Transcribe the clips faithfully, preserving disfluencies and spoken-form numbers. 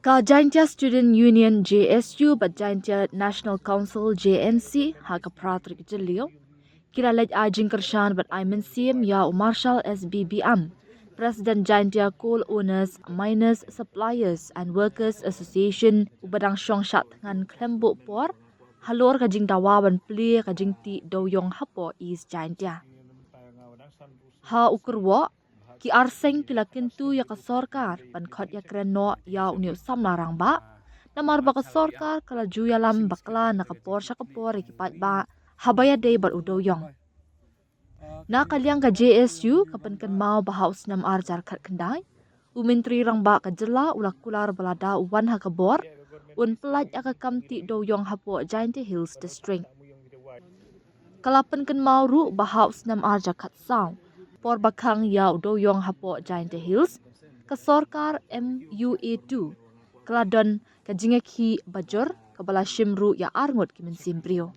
Ka Jaintia Student Union, J S U, bad Jaintia National Council, J N C, ha ka phra tarik Jylliew, ki la leit ai jingkyrshan bad ai mynsiem ïa u Marshal S B Biam, President Jaintia Coal Owners, Miners, Suppliers and Workers Association, uba dang shong shad thngan khlem buh por halor ka jingdawa ban plie ka jingtih dewïong hapoh East Jaintia. Ha u kyrwoh, ki arseng ki la kyntu ïa ka sorkar ban khot ïakren noh ïa une u samla rangbah, namar ba ka sorkar ka la ju ïalam bakla na ka por sha ka por ïa ki paidbah haba ïadei bad u dewïong. Na ka liang ka J S U, ka pynkynmaw ba ha u snem ar hajar khatkhyndai, u Myntri Rangbah ka jylla u la kular ba lada u wan ha ka bor, un pyllait ïa ka kam tih dewïong hapoh Jaintia Hills District. Ka la pynkynmaw ruh ba ha u snem ar hajar khatsaw, por ba khang ïa u dewïong hapoh Jaintia Hills, ka sorkar M U A two ka la don ka jingïakhih bajur kaba la shim ruh ïa arngut ki mynsiem briew.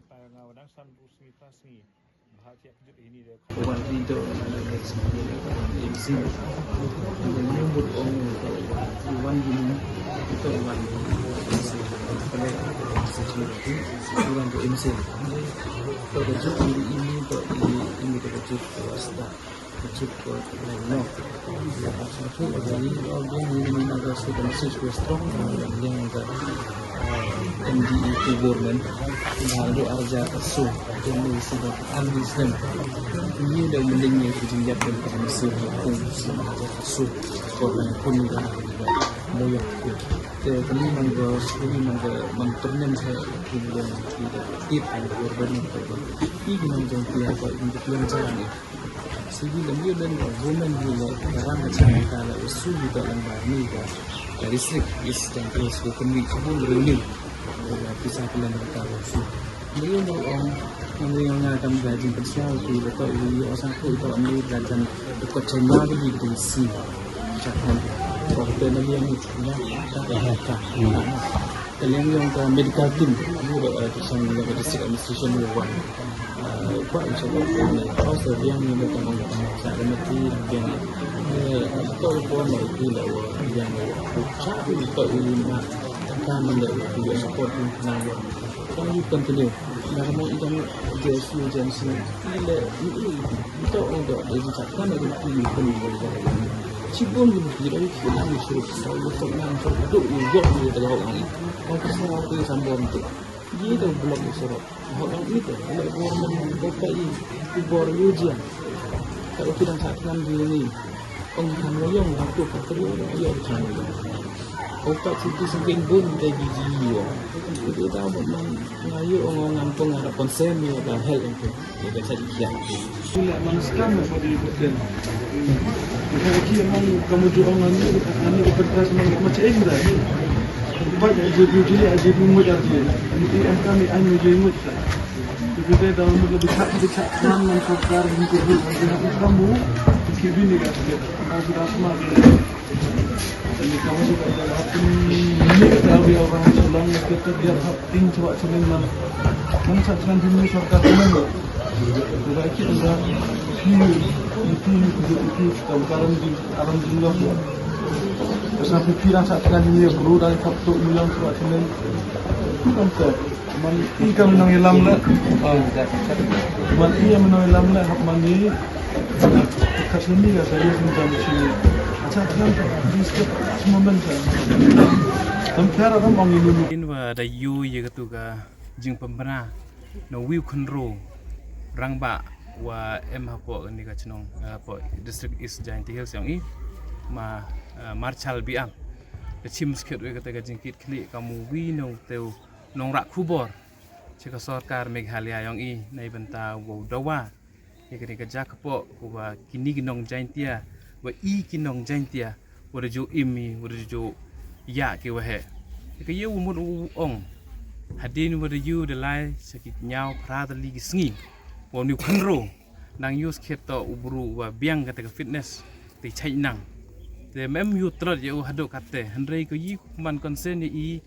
Sigi lam yu len ba women yu le ka ram ka chang ka la u su yu da lang ba ni ka ka district is dan ke su kan ni ka bun ru ni. Ka pisa ka lam ka la u su. Ni yu mo ong ni yu nga kam ka jing kan sia ki le to yu yu o sa ko to ni da jan ko chen ma ni ki si. Cha kan ko te na ni ni na ka ka. Ka liang yong ka medical team ni da ka sang ka district administration ni wan. Ba insha Allah ko ne ko sa biang ni da ka mo sa da mati biang ni. Ko ko mo ki la wa biang ni. Cha ko ni ma ka man da ko support ni na wa. Kan you continue? Na mo idan J S U agency ile ile to o do de ta kan da ki ko ni. Chi bon ni ki da ki na ni suru sa yo to na suru do yo yo ni da ga ni. Ko sa ko sa bon to. Ye da block ni suru. Ho dang ite, le bor men bor ka i, i bor yu jian. Ka u kidang sa tngan di ni. Ong kan lo yong, ha tu ka tu lo yong kan lo. O ka tu tu sing keng bun te di ji yo. Itu ta mo man nga yo ong ong ngam pung ara konsen yo da hel ong tu. Ye da sa di kian. Sila man skam mo di buten. Ki man kamu ju ong ani, ani ko perkas man ma cheng da. Ba je ju ji le je ju mo da ji. Ni em kami an mo je mo. Kita dah mula bincang bincang nan nan sorkar mungkin kita kamu kita bini kan kita mau sudah semua kita. Ini kamu sudah ada apa ni kita ambil orang selang kita dia hak ting cuba cuman nan. Kan sat kan sini sorkar cuman. Sudah kita dah ini itu itu itu kamu karam di alam jumlah. Pasal pikiran sat kan ini bro dan satu mulang cuba cuman. Itu kan Man i kam nong ilam le. Man i kam nong ilam le hap man i. Kat sini ka saya sini jam sini. Acha kan di skip semua men sa. Tam cara tam ong ini. In wa da yu ye katu ka jingpembra na wiu khenro rangbah wa em hapoh ni ka chnong, eh, hapoh District East Jaintia Hills yong i ma, eh, Marshal Biam. Ka chim skit we kata ka jingkit khlieh ka mu wi nong teu nongrah khubor cha ka sorkar Meghalaya yong i na i bynta wow dawa ïa kane ka jaka poh kuba kini ki nong Jaintia wa i ki nong Jaintia wa da ju im i wa da ju ïa ki wa he. Ïa ka ïa u mut u ong hadien wa da yu da lai sa ki ñiaw phra da li ki sngi wa u niu khanro nang use khet to u bru wa biang kata ka fitness te chai nang. Te mem yu trot ïa u hadok kate hynrei ko yi ku man konsen ïa i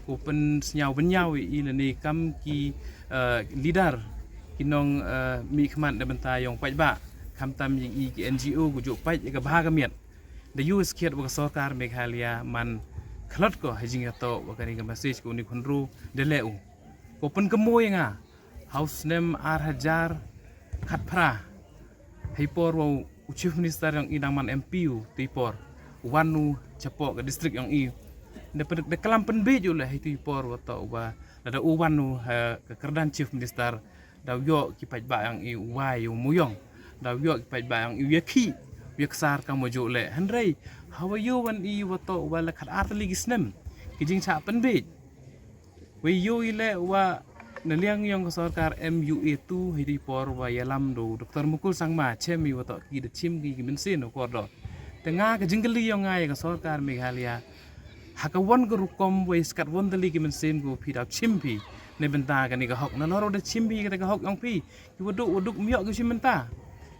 ku pen sñiaw bynñiaw ïa i lane kam ki, eh, leader ki nong, eh, mi khmat da bynta yong paidbah. Khamtam ïa i ki N G O ku ju pait ïa ka bha ka miat. Da yu skhet wa ka sorkar Meghalaya man khlot ko ha jingïatoh wa kani ka message ko uni khunru da leh u. Ko pynkynmaw ïa nga ha u snem ar hajar khatphra, ha i por wa u Chief Minister yong i dang man M P u, tu i por wan u chapoh ka district yong i. Da pyn-, da klam pynbeit u leh ha tu i por wa toh wa lada u wan u ha ka kyrdan Chief Minister, da u ïoh ki paidbah yong i u wai u muyong, da u ïoh ki paidbah yong i u ïakhih u ïaksar kam wa juh leh. Hynrei ha wa ïoh wan i wa toh wa la khat ar tylli ki snem ki jingshah pynbeit. Wei ïoh i leh wa na liang yong ka sorkar M U A tu hi di por wa ïalam do Doctor Mukul Sangma chem i wa toh ki da chim ki ki mynsiem u kordor. Te nga ka jingkylli yong nga ïa ka sorkar Meghalaya, ha ka wan ka rukom wei skat wan tylli ki mynsiem ko phi da chim phi ne bynta kani ka hok, na lor da chim phi kata ka hok yong phi, ki wa duk wa duk miok ki chim bynta.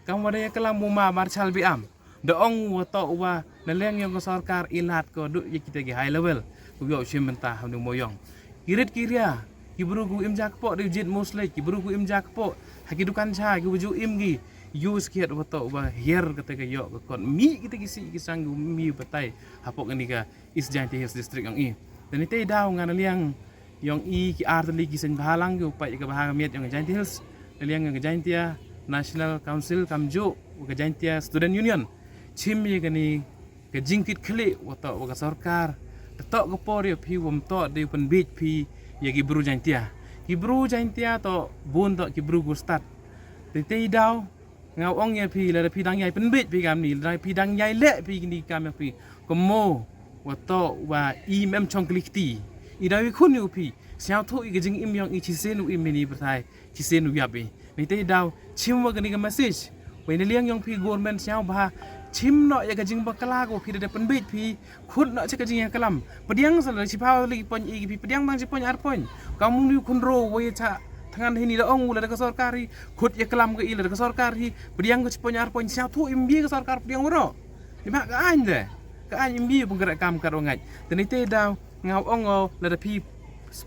Kam wa da ïa klam u ma Marshal Biam da ong wa toh wa na liang yong ka sorkar i lad ko duk ïa kita ki high level ko ïoh chim bynta ha u muyong. Ki rit ki ria, ki bru ku im ja kpoh da u jied muslek, ki bru ku im ja kpoh ha ki dukan cha ki wa ju im ki use kiat wa toh wa hiar kata ka ïoh ka kot mi kita ki si ki sang ki mi batai hapoh kani ka East Jaintia Hills District yong i. Te ni te daw nga na liang yong i ki ar tylli ki seng bhalang ki u pait ka bha ka miat yong ka Jaintia Hills, na liang yong ka Jaintia National Council kam juh wa ka Jaintia Student Union, chim ïa kani ka jingkit khlieh wa toh wa ka sorkar da toh ka por ïa phi wam toh da u pynbeit phi ïa ki bru Jaintia. Ki bru Jaintia toh bun toh ki bru ku stad. Te te daw nga ong ïa phi lada phi dang ïai pynbeit phi kam ni, lada phi dang ïai leh phi kini kam ïa phi, ka mo wa toh wa i mem chong kli kti i daw i khun ïa phi. Sñiaw thu i ka jingim yong i chisien u im ini pyrthai, chisien u ïap i. Ni te daw chim wa kani ka message wei na liang yong phi government sñiaw bha chim noh ïa ka jingbakla ko phi da pynbeit phi khut noh cha ka jingïaklam. Pdiang sa la chiphaw li poin i ki pdiang tang chi poin ar poin. Kam uni khunru wei cha thngan hini da ong u lada ka sorkar hi khut ïaklam ka i lada ka sorkar hi pdiang ka chi poin ar poin sñiaw thu im bi ka sorkar pdiang waro. Ni ma ka ain de ka ain im bi penggerak kam kat wangai. Te ni te daw nga ong o lada phi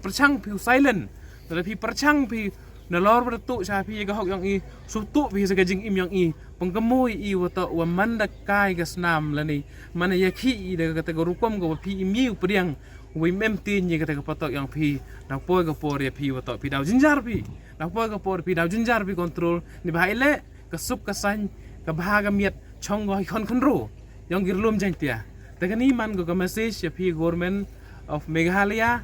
pyrchang phi u silent, lada phi pyrchang phi na lor wa da tuh cha phi ïa ka hok yong i, su tuh phi sa ka jingim yong i, pengkymui i wa toh wa man da kai ka snam lani man ïa khi i da kata ka rukom ka wa phi im ïa u pdiang wei mem tin ïa kata ka patok yong phi. Na poi ka por ïa phi wa toh phi daw jinjar phi, na poi ka por phi daw jinjar phi control ni bha i leh ka sup ka sain ka bha ka miat chong go hi khon khon ro yong ki rlum Jaintia. Te kani man ko ka message ïa phi government of Meghalaya.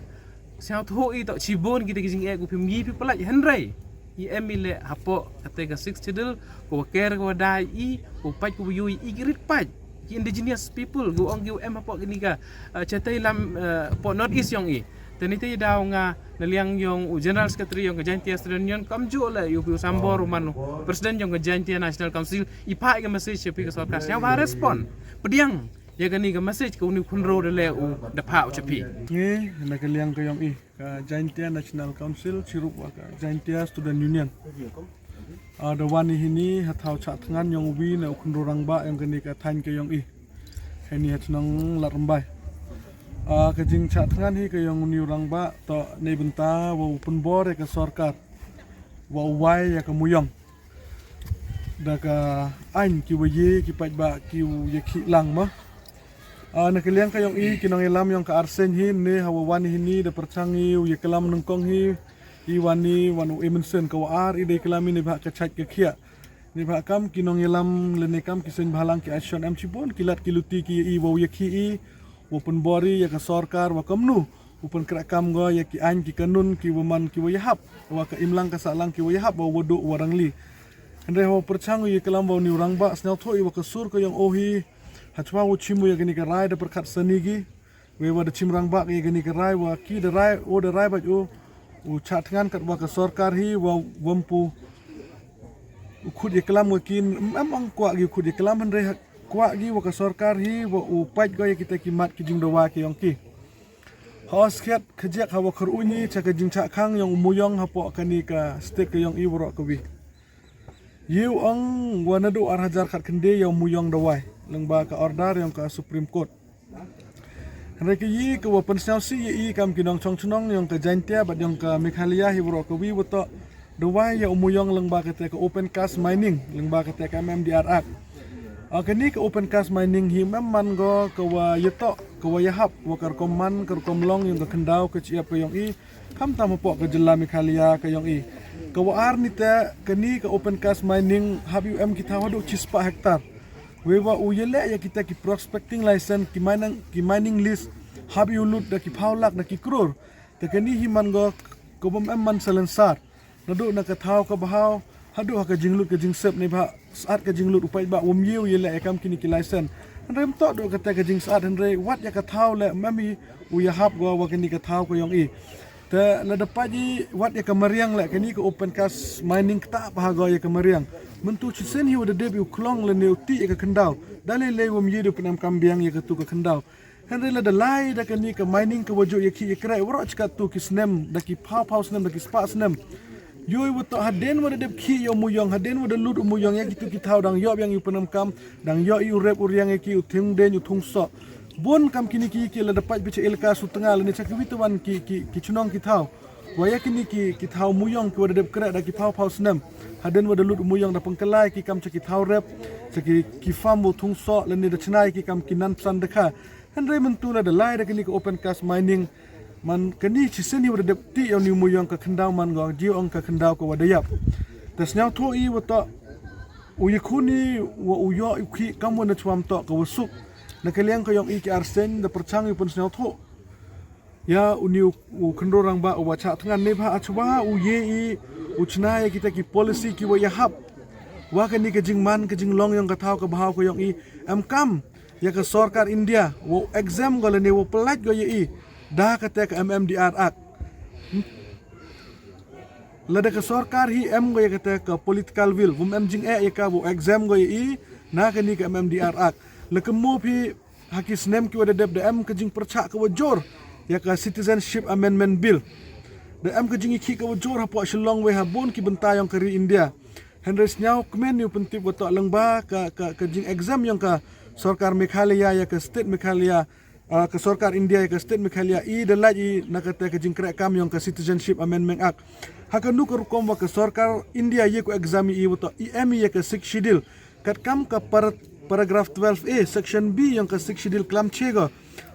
Sñiaw thu i toh chibun kita ki jingeh ku phi mi phi pynlait hynrei i em i leh hapoh kata ka Sixth Schedule ko wa ker ko wa dai i ko pait ko wa yu i ki rit pait ki indigenous people ko ong ki wa em hapoh kini ka, eh, chatai lam, eh, poh North East yong i. Te ni te daw nga na liang yong u General Secretary yong ka Jaintia Student Union kam ju leh yu phi u Sambor u man u President yong ka Jaintia National Council i phai ka message ïa phi ka sorkar sñiaw bha respond pdiang ïa kani ka message ka uni khunru da leh u da phah u cha phi. Ngi na ka liang ka yong i ka Jaintia National Council chirup wa ka Jaintia Student Union. Ah, da wan i hini ha thaw chah thngan yong u wi na u khunru rangbah yong kani ka thain ka yong i. Hini ha chnong Ladrymbai. Ah, ka jingchah thngan hi ka yong u ni u rangbah toh nei bynta wa u pynbor ïa ka sorkar wa u wai ïa ka muyong da ka ain ki wa ye ki paidbah ki u ïa khi lang ma. Ah, na ka liang ka yong i ki nongïalam yong ka Arseng hi ne ha wa wan i hini da pyrchang i u ïa klam nyngkong hi i wan i wan u Emerson ka wa ar i dei klam i ne bha ka chait ka khiah. Ni bha kam ki nongïalam lane kam ki seng bhalang ki action em chibun ki lad ki luti ki i wa u ïa khi i wa pynbor i ïa ka sorkar wa kamnu u pynkreh kam go ïa ki ain ki kanun ki wa man ki wa ïahap wa ka imlang ka sahlang ki wa ïahap wa wadu wa rangli. Hynrei ha wa pyrchang u ïa klam wa u ni u rangbah sñiaw thu i wa ka sur ka yong o hi ha chwa u chim u ïa kani ka rai da pyrkhat sani gi. Wei wa da chim rangbah ïa kani ka rai wa ki da rai o da rai bad o u chah thngan kat wa ka sorkar hi wa wampu u khut ïa klam wa ki em ong kwah gi u khut ïa klam hynrei kwah gi wa ka sorkar hi wa u pait go ïa kita ki mat ki jingdawa ki yong ki. Ha os khiat khajiak ha wa khur u ni cha ka jingchah khang yong u muyong hapoh kani ka state ka yong i waroh ka wi. Yu ong wa nadu ar hajar khat khynde ïa u muyong dawai lyngba ka order yong ka Supreme Court. Hynrei ka yi ka wa pynsñiaw si ya i kam ki nongchong chnong yong ka Jaintia bad yong ka Meghalaya hi waroh ka wi wa toh dawai ya u muyong lyngba kata ka open cast mining lyngba kata ka M M D R Act. Ah, kani ka open cast mining hi mem man go ka wa yatoh, ka wa yahap, wa ka rukom man, ka rukom long yong ka khyndaw ka chiap ka yong i, khamtam hapoh ka jylla Meghalaya ka yong i. Ka wa ar ni te, kani ka open cast mining hap yu em ki thaw haduh chispah hektar. Wei wa u yeleh ya kita ki prospecting license, ki mining, ki mining lease, hap yu lut da ki phaw lak da ki kror. Te kani hi man go ka bom em man salensar. Naduh na ka thaw ka bhaw, haduh ha ka jinglut ka jingsep ne bha, sat ka jinglut u paidbah wom ye u yeleh ya kam kini ki license. Hynrei mtoh duh kata ka jingsat hynrei wat ya ka thaw le mem i u yahap go wa kani ka thaw ka yong i. Te lada pait i wat ya ka mariang le kani ka open cast mining kata bha go ya ka mariang. Myntu chisen hi wa da dep u klong le ne u ti ya ka khyndaw. Da le le wom ye du pynam kam biang ya ka tu ka khyndaw. Hynrei lada lai da kani ka mining ka wa ju ya ki ya krai, waroh chikat tu ki snem, da ki phaw phaw snem, da ki spah snem. Yoi wa toh haden wa da dep ki ya u muyong, haden wa da lut u muyong ya ki tu ki thaw dang yoh biang yu pynam kam, dang yoh yu rep u riang ya ki u thung den u thung soh. Bon kam kini ki ki lada pait bicha ilka su tnga lane cha ki witawan ki, ki, ki chnong ki thaw. Wa ya kini ki, ki thaw muyong ki wa da dep krai da ki phaw phaw snem. Haden wa da lut u muyong da pengkelai ki kam cha ki thaw rep, cha ki, ki farm u thung soh lane da chnai ki kam ki nan psan da kha. Hynrei myntu lada lai da kini ka open cast mining. Man kani chisen hi wa da dep ti ya u ni u muyong ka khyndaw man go ji ong ka khyndaw ka wa da yap. Te sniaw tho i wa toh u yikhun i wa u yoh u ki kam wa na chwam toh ka wa suk. Na ka liang ka yong i ki arsen da perchang i pun sniaw tho. Ya u ni u, u khynro rangbah u wa chah thngan ne bha achwa u ye i u chna ya kita ki policy ki wa yahap. Wa kani ka jingman ka jinglong yong ka thaw ka bhaw ka yong i em kam. Ya ka sorkar India, wa u exam go lane wa pelait go ya i, da kata ka M M D R Act. Lada ka sorkar hi em go ya kata ka political will, wum em jing e ya ka wa u exam go ya i, na kani ka M M D R Act. La ka mo phi ha ki snem ki wa da dep da em ka jing perchak ka wa jor, ya ka Citizenship Amendment Bill. Da em ka jing i ki ka wa jor hapoh Shillong wei ha bon ki bynta yong ka ri India. Hynrei sniaw kmen yu pentip wa toh lang ba ka, ka, ka jing exam yong ka sorkar Meghalaya ya ka state Meghalaya, ah, ka sorkar India ya ka state Meghalaya i da lait i na kata ka jing kre kam yong ka Citizenship Amendment Act. Ha ka nu ka rukom wa ka sorkar India ya ku exam i wa toh i em i ya ka Sixth Schedule. Kat kam ka par-, paragraph twelve A, section B yong ka Sixth Schedule klam che go.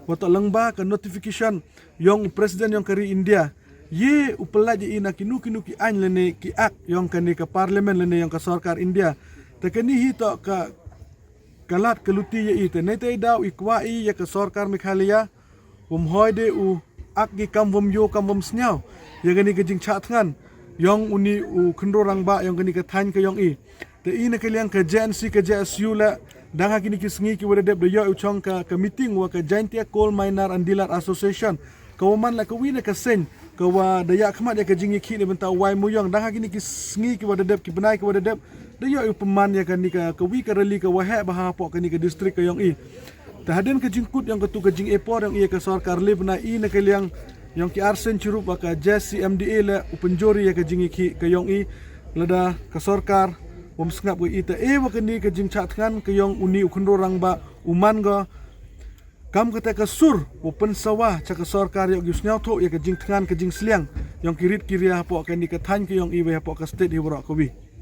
Wa toh lang ba ka notification yong u president yong ka ri India. Ye u pelait i na ki nu ki nu ki ain lane ki act yong kani ka parliament lane yong ka sorkar India. Te kani hi toh ka, ka lad ka luti ya i te ne te daw i kwah i ya ka sorkar Meghalaya. Wom hoi de u ak ki kam wom yo kam wom sniaw. Ya kani ka jing chah thngan. Yong u ni u khynro rangbah yong kani ka thain ka yong i. Te i na ka liang ka J N C ka J S U le. Dang ha kini ki sngi ki wa da dep da yoh u chong ka, ka meeting wa ka Jaintia Coal Miner and Dealer Association. Ka wa man la ka wi na ka seng. Ka wa da ya khmat ya ka jing i ki ne bynta wai muyong. Dang ha kini ki sngi ki wa da dep ki bnai ki wa da dep. Da yoh u pynman ya kani ka, ka wi ka rally ka wa heh bha hapoh kani ka district ka yong i. Te hadien ka jingkut yong ka tu ka jing e por yong i ya ka sorkar le bnai i na ka liang yong ki arsen chirup wa ka J C M D A le u pynjori ya ka jing i ki ka yong i lada ka sorkar wom sngap ka i te e wa kani ka jing chah thngan ka yong u ni u khynro rangbah u man go kam kata ka sur u pynsawa cha ka sorkar yong u sniaw tho ya ka jing thngan ka jing sliang yong ki rit ki ria hapoh kani ka thain ka yong i wa hapoh ka state hi waroh ka wi.